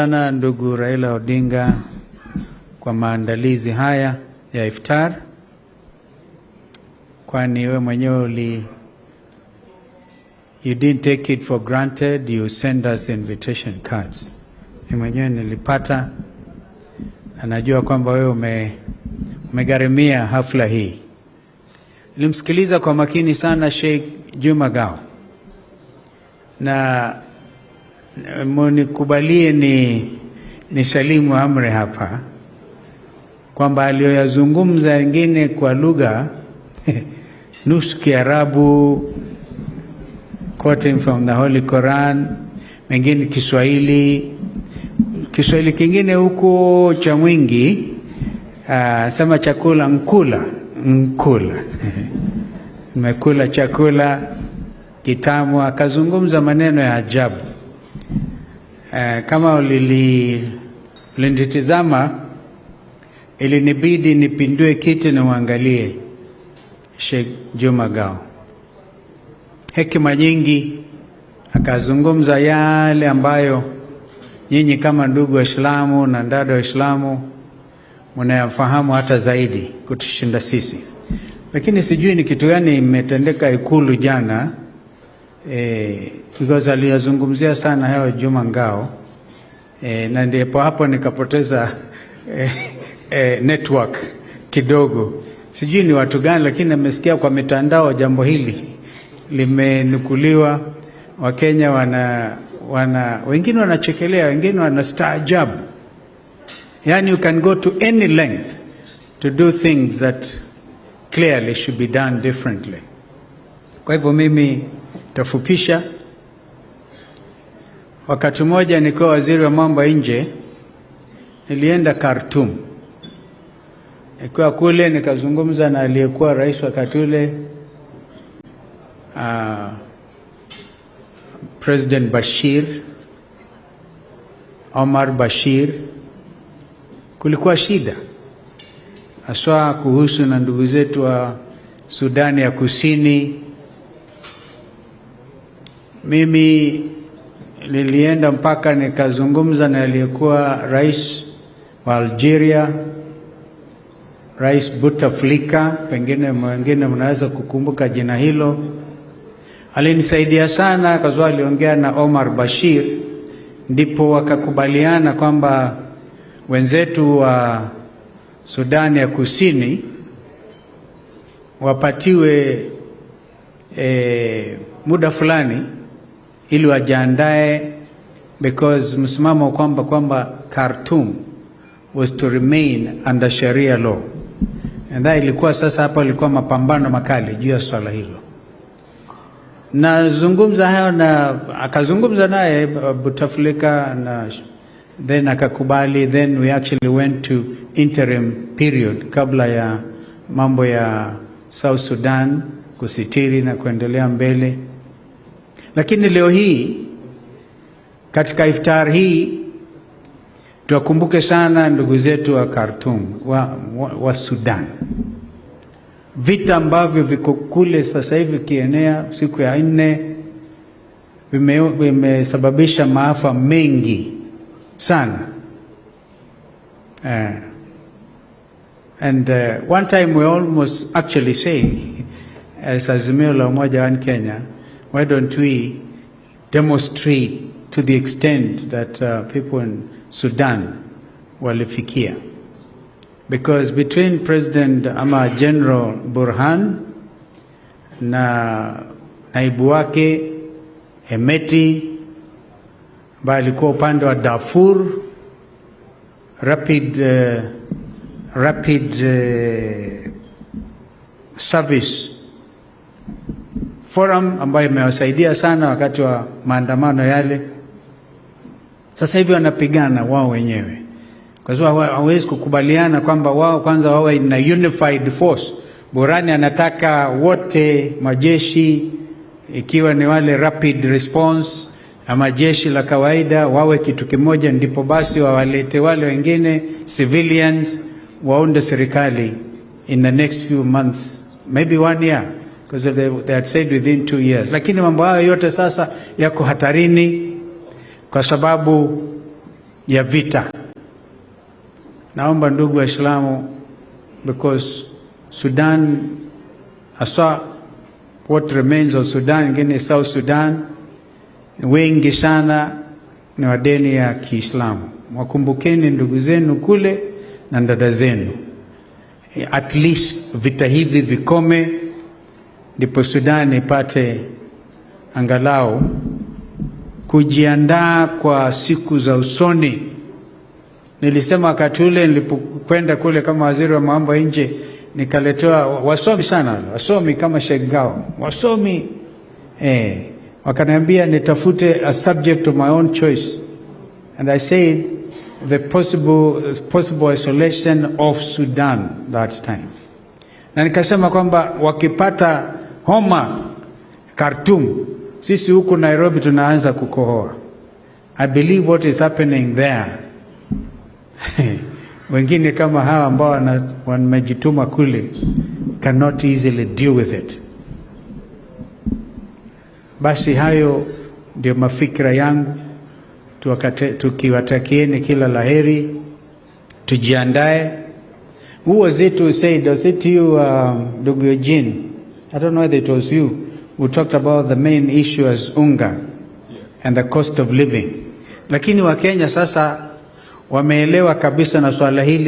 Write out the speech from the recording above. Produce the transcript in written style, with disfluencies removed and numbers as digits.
Sana ndugu Raila Odinga kwa maandalizi haya ya iftar, kwani we mwenyewe you didn't take it for granted, you send us invitation cards. Mimi mwenyewe nilipata na najua kwamba wewe umegharimia hafla hii. Nilimsikiliza kwa makini sana Sheikh Juma Gao na munikubalie ni salimu amri hapa kwamba aliyoyazungumza wengine kwa lugha nusu Kiarabu, quoting from the Holy Quran, mengine Kiswahili, Kiswahili kingine huko cha mwingi, sema chakula nkula nkula nimekula chakula kitamu, akazungumza maneno ya ajabu. Kama ulinitizama, ilinibidi nipindue kiti na uangalie Sheikh Juma Gao. Hekima nyingi, akazungumza yale ambayo nyinyi kama ndugu Waislamu na dada Waislamu mnayafahamu hata zaidi kutushinda sisi, lakini sijui ni kitu gani imetendeka Ikulu jana because aliyazungumzia sana hayo Juma Ngao na ndipo hapo nikapoteza network kidogo. Sijui ni watu gani, lakini nimesikia kwa mitandao jambo hili limenukuliwa. Wakenya wana wengine wanachekelea, wengine wanastaajabu. Yani, you can go to any length to do things that clearly should be done differently. Kwa hivyo mimi tafupisha. Wakati mmoja nikiwa waziri wa mambo ya nje nilienda Khartoum. Nikiwa kule nikazungumza na aliyekuwa rais wakati ule, President Bashir, Omar Bashir. Kulikuwa shida haswa kuhusu na ndugu zetu wa Sudani ya Kusini. Mimi nilienda mpaka nikazungumza na aliyekuwa rais wa Algeria, Rais Bouteflika, pengine wengine mnaweza kukumbuka jina hilo. Alinisaidia sana kwa sababu aliongea na Omar Bashir, ndipo wakakubaliana kwamba wenzetu wa Sudani ya Kusini wapatiwe muda fulani ili wajiandae, because msimamo kwamba Khartoum was to remain under Sharia law, and that ilikuwa sasa, hapo ilikuwa mapambano makali juu ya swala hilo. Nazungumza hayo na akazungumza naye Bouteflika na then akakubali, then we actually went to interim period kabla ya mambo ya South Sudan kusitiri na kuendelea mbele. Lakini leo hii katika iftar hii tuwakumbuke sana ndugu zetu wa Khartoum, wa Sudan, vita ambavyo viko kule sasa hivi kienea siku ya nne vimesababisha maafa mengi sana. And one time we almost actually saying as Azimio la Umoja One Kenya, why don't we demonstrate to the extent that people in Sudan walifikia? Because between President ama General Burhan na naibu wake Hemeti ambaye alikuwa upande wa Darfur, Rapid Service Forum ambayo imewasaidia sana wakati wa maandamano yale. Sasa hivi wanapigana wao wenyewe kwa sababu hawawezi kukubaliana kwamba wao kwanza wawe na unified force. Burhani anataka wote majeshi, ikiwa ni wale rapid response ama jeshi la kawaida, wawe kitu kimoja, ndipo basi wawalete wale wengine civilians waunde serikali in the next few months, maybe one year, because they had said within 2 years. Lakini mambo hayo yote sasa yako hatarini kwa sababu ya vita. Naomba ndugu Waislamu, because Sudan, hasa what remains of Sudan, ingine South Sudan, wengi sana ni wa dini ya Kiislamu. Wakumbukeni ndugu zenu kule na dada zenu, at least vita hivi vikome, ndipo Sudan ipate angalau kujiandaa kwa siku za usoni. Nilisema wakati ule nilipokwenda kule kama waziri wa mambo ya nje, nikaletewa wasomi sana, wasomi kama Sheikh Gao, wasomi, wakaniambia nitafute a subject of my own choice, and I said the possible isolation of Sudan that time, na nikasema kwamba wakipata homa Khartoum, sisi huku Nairobi tunaanza kukohoa. I believe what is happening there, wengine kama hawa ambao wamejituma kule cannot easily deal with it. Basi hayo ndio mafikra yangu, tukiwatakieni kila laheri, tujiandae. Who was it who said, was it you, ndugu Eugene? I don't know whether it was you who talked about the main issue as unga and the cost of living. Lakini Wakenya sasa wameelewa kabisa na swala hili.